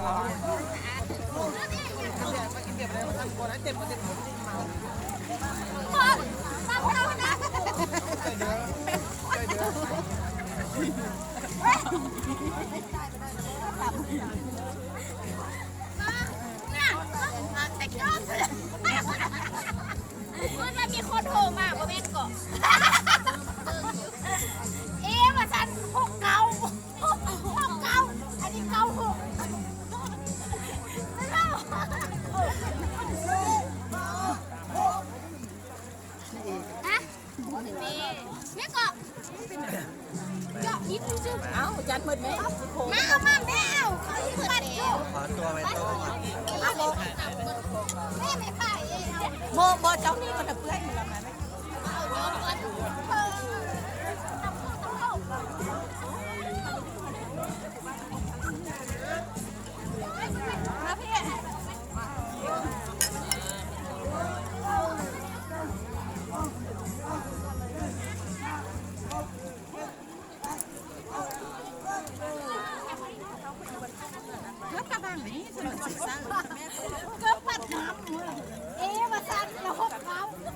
ເພິ່ນວ່າມີຄົນໂທມາ ບໍ່ແມ່ນເກາະ ເອ ວ່າຊັ້ນ ຫົກເກົ້າ ຫົກເກົ້າ ອັນນີ້ ເກົ້າຫົກ ຮະ ແມ່ນເກາະ ເຈາະຫີນຊື່ໆ ເອົ້າ ຈັດໝົດແມ່ ມາເອົາມາແມ່ ເອົາ ເຂົາຊິເປີດຢູ່ ຂໍຕົວໄປຕໍ່ກ່ອນ ແມ່ໄປ ບໍ່ ບໍ່ ເຈົ້ານີ້ມັນເປື່ອຍໝົດແລ້ວ ມາແມ່ ເອົາເອົາເອົາ ມາພີ່ ເກືອບກະບັງນີ້ ຖະໜົນສີເຊົາ ເກືອບປັດນ້ຳ ເອ ວ່າຊັ້ນ ລະຫົກເກົ້າ ຫົກ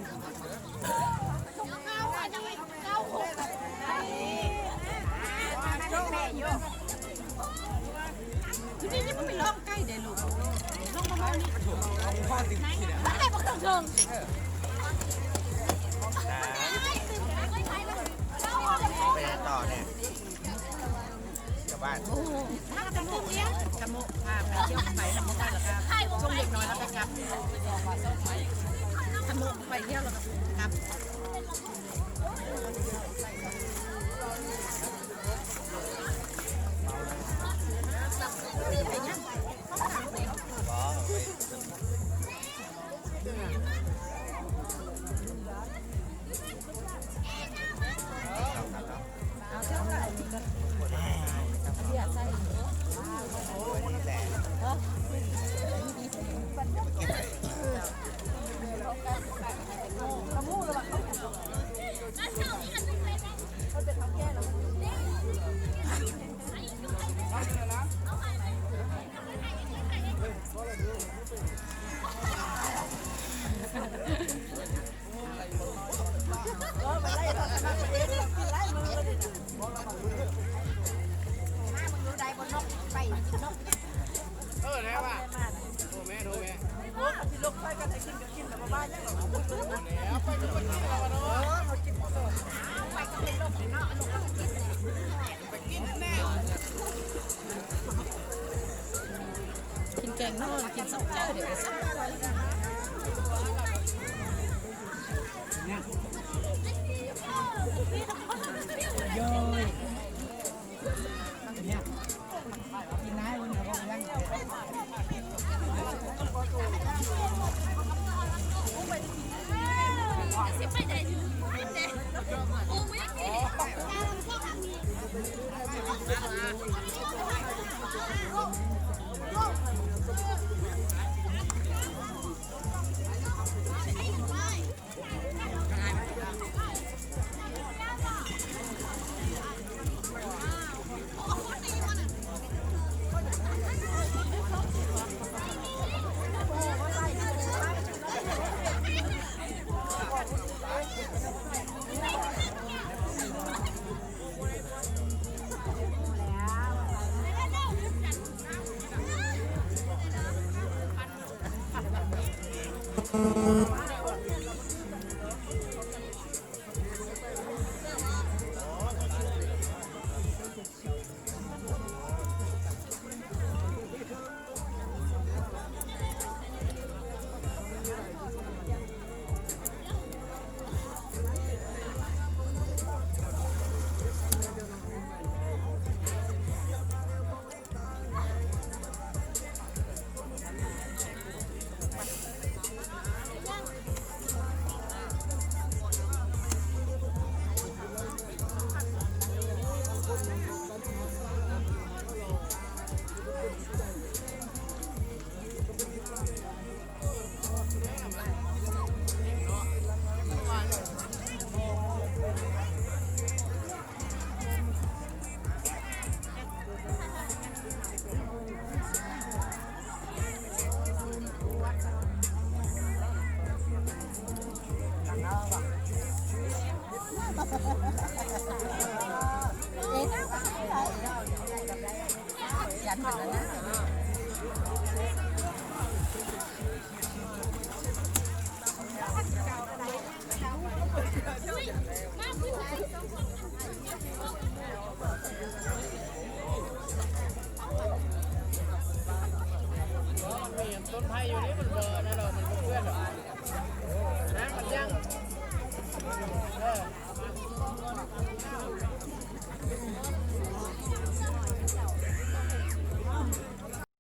ເກົ້າ ອັນນີ້ເກົ້າຫົກ ແມ່ຢູ່ ຄືນີ້ຍັງບໍ່ໄປລອງ ໄກ່ເດ້ລູກ ລອງປະມານນີ້ ມັນໄດ້ບໍ່ເຖິງເທິງ ໄປຕໍ່ແດ່ ກັບບ້ານ ໂອ້ ມາແຕ່ໂຮງຮຽນ ຕະໂມະ ພາໄປທ່ຽວໄປ ແລ້ວກໍສົ່ງເດັກນ້ອຍ ແລ້ວກໍກັບ ຕະໂມະໄປທ່ຽວ ແລ້ວກໍກັບ. ກິນແກງໜໍ່ ກິນສອງເຈົ້າເດ ໂອ້ຍ ກິນຫຼາຍເພິ່ນກໍບໍ່ເອົາ. ໂອ້ ต้นไผ่อยู่นี่มันบ่นั่นดอก มัน